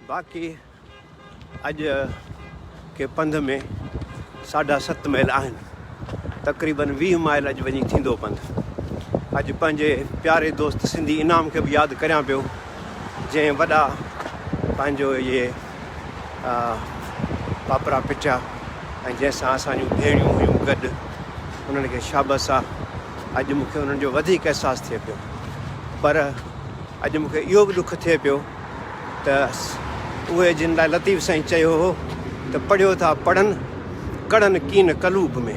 باقي اڄ ڪي پنڌ ۾ ساڍا ست ميل آهن. تقريبن 20 مائل اڄ وڃي ٿيندو پنڌ. اڄ پنهنجي پياري دوست سنڌي انعام کي به ياد ڪريان پيو جنهن وڏا پنهنجو اهي پاپرا پٽيا ۽ جنهن سان اسان جون ڀيڻيون هيون گڏ انهن کي شابس آ اڄ مون کي انهن جو وڌيڪ احساس ٿئي پيو پر اڄ مون کي اهو به ڏک ٿئي پيو ته اهي جن لاء لطيف سائين چيو هو ته پڙهيو ٿا پڙهن ڪڙن ڪين قلوب ۾،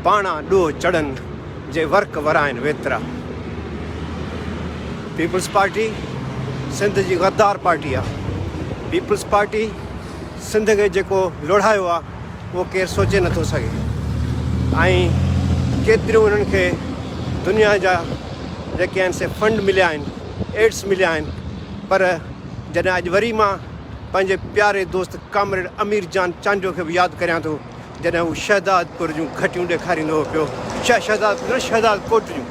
پاڻا ڏوهه چڙهن جي ورق ورائن ويترا. پيپلز پارٽي سنڌ جي غدار پارٽي آ. پيپلز پارٽي سنڌ کي جيڪو لوڙهايو آ اهو ڪير سوچي نٿو سگهي ۽ ڪيتريون انهن کي دنيا جا جيڪي آهن سي فنڊ مليا آهن ايڊس مليا آهن پر جڏهن اڄ وري مان پنهنجي پياري دوست ڪامريڊ امير جان چانڊيو کي به ياد ڪريان ٿو جڏهن هو شهدادپور جون گهٽيون ڏيکاريندو هو پيو شهدادپور نه شهدادڪوٽ جون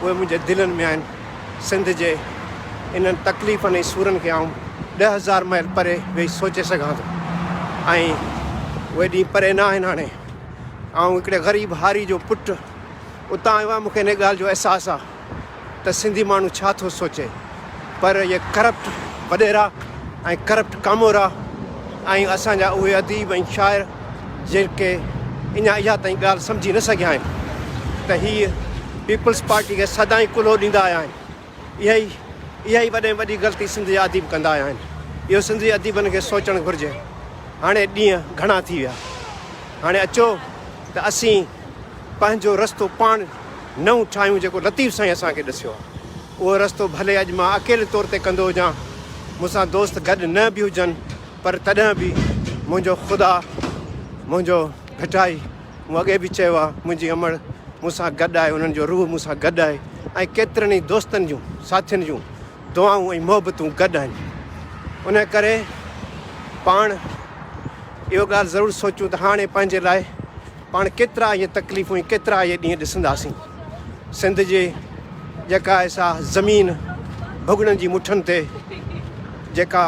اهي منهنجي دلن ۾ آهن سنڌ جي انهن تڪليفن ۽ سورن کي آئون 10,000 مائل پري ويهي سوچي سگهان ٿو ۽ اهي ڏينهن پري نه آهن هاڻي آئون هڪڙي غريب هاري جو پٽ اتان آيو آهيان مون کي ان ڳالهه جو احساس آهي ته سنڌي ماڻهو ڇا ٿو سوچي پر اهي ڪرپٽ وڏيرا ۽ ڪرپٽ ڪامورا ۽ اسان جا اهي اديب ۽ شاعر جيڪي اڃا اها تائين ڳالهه سمجهي نه سگهيا آهن ته هي پيپلز پارٽي کي سدائين ڪلهو ڏيندا آيا آهن اها ئي اها ئي وڏي ۾ وڏي غلطي سنڌ جا اديب ڪندا آيا آهن اهو سنڌ جي اديبن کي سوچڻ گهرجي هاڻي ڏينهن گهڻا ٿي ويا هاڻي اچو ته اسين پنهنجو رستو پاڻ نئون ٺاهيون جيڪو لطيف سائين اسان کي ڏسيو آهي اهو رستو ڀلي اڄ مان اڪيلي طور تي ڪندو هجان مون سان دوست گڏ نه به هجن پر تڏهن به منهنجو خدا منهنجو ڀٽائي مون اڳي به چيو آهي منهنجي امڙ مون سان گڏ آهي انهن جو روح مون سان گڏ آهي ۽ ڪيترن ئي دوستن جون ساٿين جون دعائون ۽ محبتون گڏ آهن ان ڪري پاڻ اهو ڳالهه ضرور سوچون ته هاڻي پنهنجي لاء پاڻ ڪيترا اهي تڪليفون ۽ ڪيترا اهي ڏينهن ڏسنداسين. سنڌ جي جيڪا آهي سا زمين ڀڳڙن جي مٺن تي جيڪا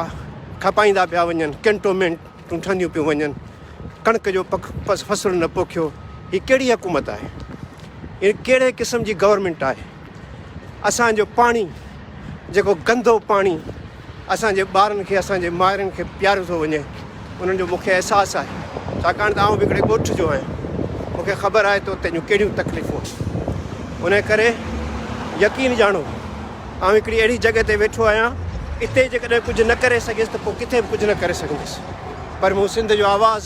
کپائيندا پيا وڃن، ڪينٽومينٽون ٺهنديون پيون وڃن، ڪڻڪ جو فصل نه پوکيو، هي ڪهڙي حڪومت آهي؟ هي ڪهڙي قسم جي گورنمينٽ آهي؟ اسان جو پاڻي جيڪو گندو پاڻي اسان جي ٻارن کي اسان جي مائرن کي پياريو ٿو وڃي انهن جو مون کي احساس آهي ڇاڪاڻ ته آئون به هڪڙي ڳوٺ جو آهيان مون کي خبر آهي ته اتي جون ڪهڙيون تڪليفون آهن ان ڪري يقين ڄاڻو آئون هڪڙي اهڙي جڳهه تي ويٺو آهيان اتي جيڪڏهن ڪجهه نه ڪري سگهيس ته پوء ڪٿي به ڪجهه نه ڪري سگهندس پر مون سنڌ جو آواز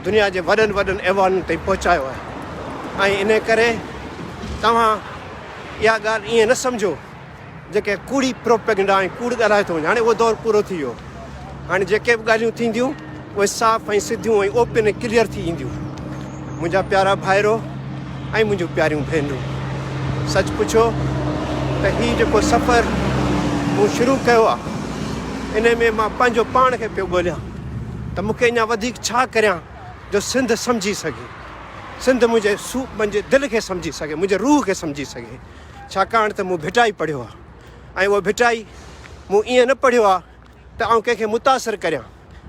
دنيا جي وڏن وڏن ايوانن تائين پهچايو آهي ۽ ان ڪري توهان اها ڳالهه ائين نه سمجهو جيڪي ڪوڙي پروپيگنڊا ۽ ڪوڙ ڳالهائي ٿو وڃي هاڻي اهو دور پورو ٿي ويو هاڻي جيڪي به ڳالهيون ٿينديون اهي صاف ۽ سڌيون ۽ اوپن ۽ ڪليئر ٿي اينديون منهنجا پيارا ڀائرو ۽ منهنجون پياريون ڀينرون سچ پڇو ته هي جيڪو سفر مون شروع ڪيو آهي ان ۾ مان پنهنجو پاڻ کي پيو ڳوليان ته مون کي اڃا وڌيڪ ڇا ڪريان جو سنڌ سمجهي سگهي سنڌ منهنجي سو منهنجي دل کي سمجهي سگهي منهنجي روح کي سمجهي سگهي ڇاڪاڻ ته مون ڀٽائي پڙهيو آهي ۽ اهو ڀٽائي مون ائين نه پڙهيو آهي ته آئون ڪنهن کي متاثر ڪريان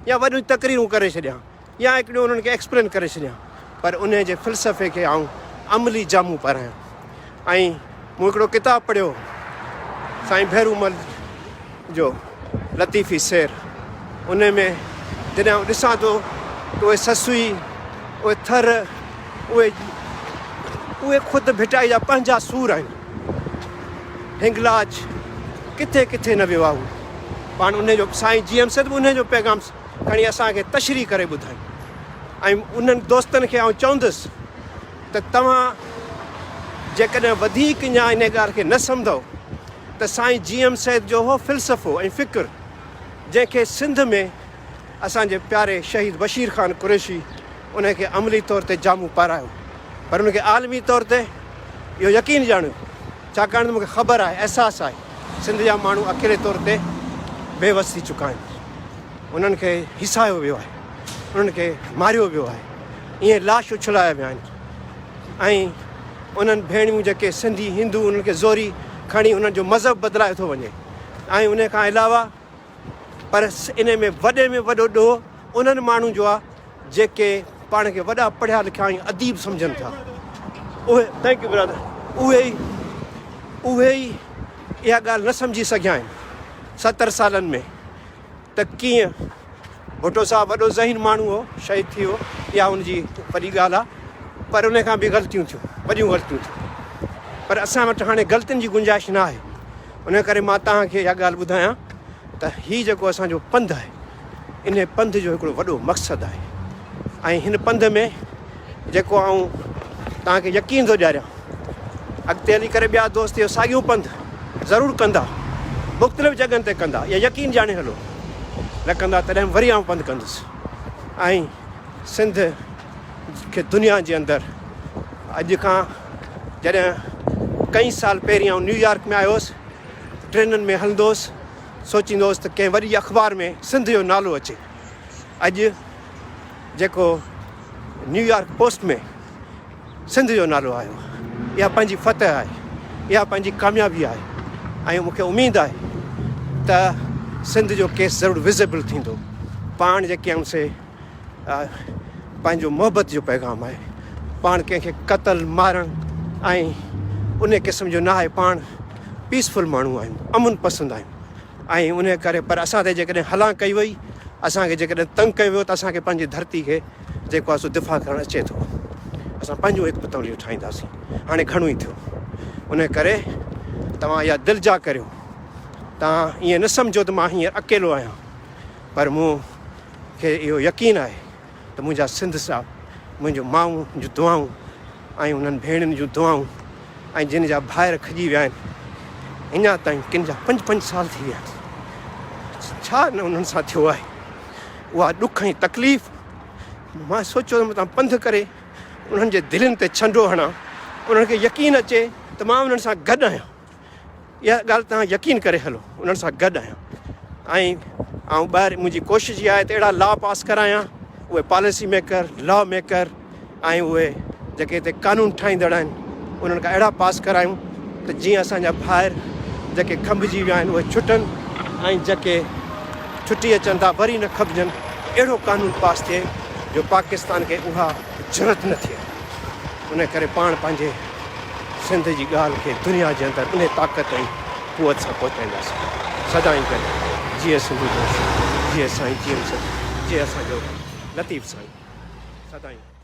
يا وڏيون تقريرون ڪري ڇڏيان يا هڪڙيون انهن کي ايڪسپلين ڪري ڇڏيان پر انهي جي فلسفي کي آئون عملي جامو پارايان ۽ مون هڪڙو ڪتاب پڙهيو سائين ڀيرومل جو لطيفي سير انهي ۾ جڏهن آئون ڏسان ٿو ته اهي سسئي اهي ٿر اهي اهي خود ڀٽائي جا پنهنجا سور آهن هنگلاج ڪٿي ڪٿي نه ويو آهي هو پاڻ انهي جو سائين جي ايم سيد به انهي جو پيغام کڻي اسان کي تشريح ڪري ٻڌائي ۽ انهن دوستن کي آئون چوندس ته توهان جيڪڏهن وڌيڪ اڃا انهي ڳالهه کي نه سمجهو ته سائين جي ايم سيد جو اهو فلسفو ۽ فڪر جنهن کي سنڌ ۾ اسان جي پياري شهيد بشير خان قريشي ان کي عملي طور تي جامو پارايو پر ان کي عالمي طور تي اهو يقين ڄاڻيو ڇاڪاڻ ته مون کي خبر آهي احساس آهي سنڌ جا ماڻهو اڪيلي طور تي بي وس ٿي چڪا آهن انهن کي هيسايو ويو آهي انهن کي ماريو ويو آهي ائين لاش اڇلايا ويا آهن ۽ انهن ڀيڻيون جيڪي سنڌي هندو انهن کي زوري کڻي انهن جو مذهب بدلايو ٿو وڃي ۽ ان کان علاوه. پر ان ۾ وڏي ۾ وڏو ڏوهه انهن ماڻهن جو آهي جيڪي پاڻ کي وڏا پڙهيا لکيا ۽ اديب سمجهن ٿا. اهي thank you brother اهي ئي اهي ئي اها ڳالهه نه سمجهي سگهيا آهن 70 سالن ۾ ته ڪيئن ڀٽو صاحب وڏو ذهين ماڻهو هو، شهيد ٿي ويو، اها ان جي وڏي ڳالهه آهي، پر ان کان به غلطيون ٿيون، وڏيون غلطيون ٿيون، پر اسان وٽ هاڻي غلطين جي گنجائش نه آهي، ان ڪري مان توهان کي اها ڳالهه ٻڌايان ته هي جيڪو اسان جو پنڌ آهي، ان پنڌ جو هڪڙو وڏو مقصد آهي ۽ هن پنڌ ۾ جيڪو آئون توهان کي يقين ٿو ڏياريان اڳتي هلي ڪري ٻيا دوست اهو ساڳيون پنڌ ضرور ڪندا مختلف جڳهن تي ڪندا اها يقين ڄاڻي هلو نه ڪندا تڏهن وري آئون پنڌ ڪندس ۽ سنڌ کي دنيا جي اندر اڄ کان جڏهن ڪئي سال پهرين آئون نيويارڪ ۾ آيو هوس ٽرينن ۾ هلندو هوس سوچيندو هوس ته ڪنهن وڏي اخبار ۾ سنڌ جو نالو اچي اڄ جيڪو نيويارڪ پوسٽ ۾ سنڌ جو نالو آيو اها پنهنجي فتح آهي اها پنهنجي ڪاميابي آهي ۽ مون کي اميد آهي ته سنڌ جو ڪيس ضرور وزيبل ٿيندو پاڻ جيڪي آهن سي پنهنجو محبت جو پيغام آهي پاڻ ڪنهن کي قتل مارڻ ۽ ان قسم جو نه آهي پاڻ پيسفل ماڻهو آهيون امن پسند آهيون ۽ انهيء ڪري پر اسان تي جيڪڏهن هلان ڪئي وئي، اسان کي جيڪڏهن تنگ ڪيو ويو ته اسان کي پنهنجي ڌرتي کي جيڪو آهي سو دفاع ڪرڻ اچي ٿو. اسان پنهنجون حڪمت عمليون ٺاهينداسين. هاڻي گهڻو ئي ٿيو. انهيء ڪري توهان اها دلجاء ڪريو. توهان ائين نه سمجهو ته مان هينئر اڪيلو آهيان، پر مون کي اهو يقين آهي ته منهنجا سنڌ صاحب، منهنجون مائون جون دعائون ۽ انهن ڀيڻن جون دعائون ۽ جن جا ڀائر کڄي ويا آهن اڃا تائين ڪن جا پنج پنج سال ٿي ويا آهن ڇا نه انهن سان ٿيو آهي اها ڏک ۽ تڪليف مان سوچيو ته متان پنڌ ڪري انهن جي دلين تي ڇنڊو هڻان انهن کي يقين اچي ته مان انهن سان گڏ آهيان اها ڳالهه توهان يقين ڪري هلو انهن سان گڏ آهيان ۽ آئون ٻاهر منهنجي ڪوشش اها آهي ته اهڙا لا پاس ڪرايان اهي پاليسي ميڪر لا ميڪر ۽ اهي جيڪي هتي قانون ٺاهيندڙ آهن انهن کان اهڙا پاس ڪرايون ته جيئن اسان جا ڀائر جيڪي کنڀجي ويا آهن اهي ڇٽن ۽ جيڪي ڇٽي اچن ٿا وري نه کنڀجن اهڙو قانون پاس ٿئي جو پاڪستان کي اها جرئت نه ٿئي ان ڪري پاڻ پنهنجي سنڌ جي ڳالهه کي دنيا جي اندر انهي طاقت ۽ قوت سان پهچائينداسين. سدائين گڏ. جيئي سنڌو ديس، جيئي سائين جي ايم سيد، جيئي اسان جو لطيف سائين. سدائين.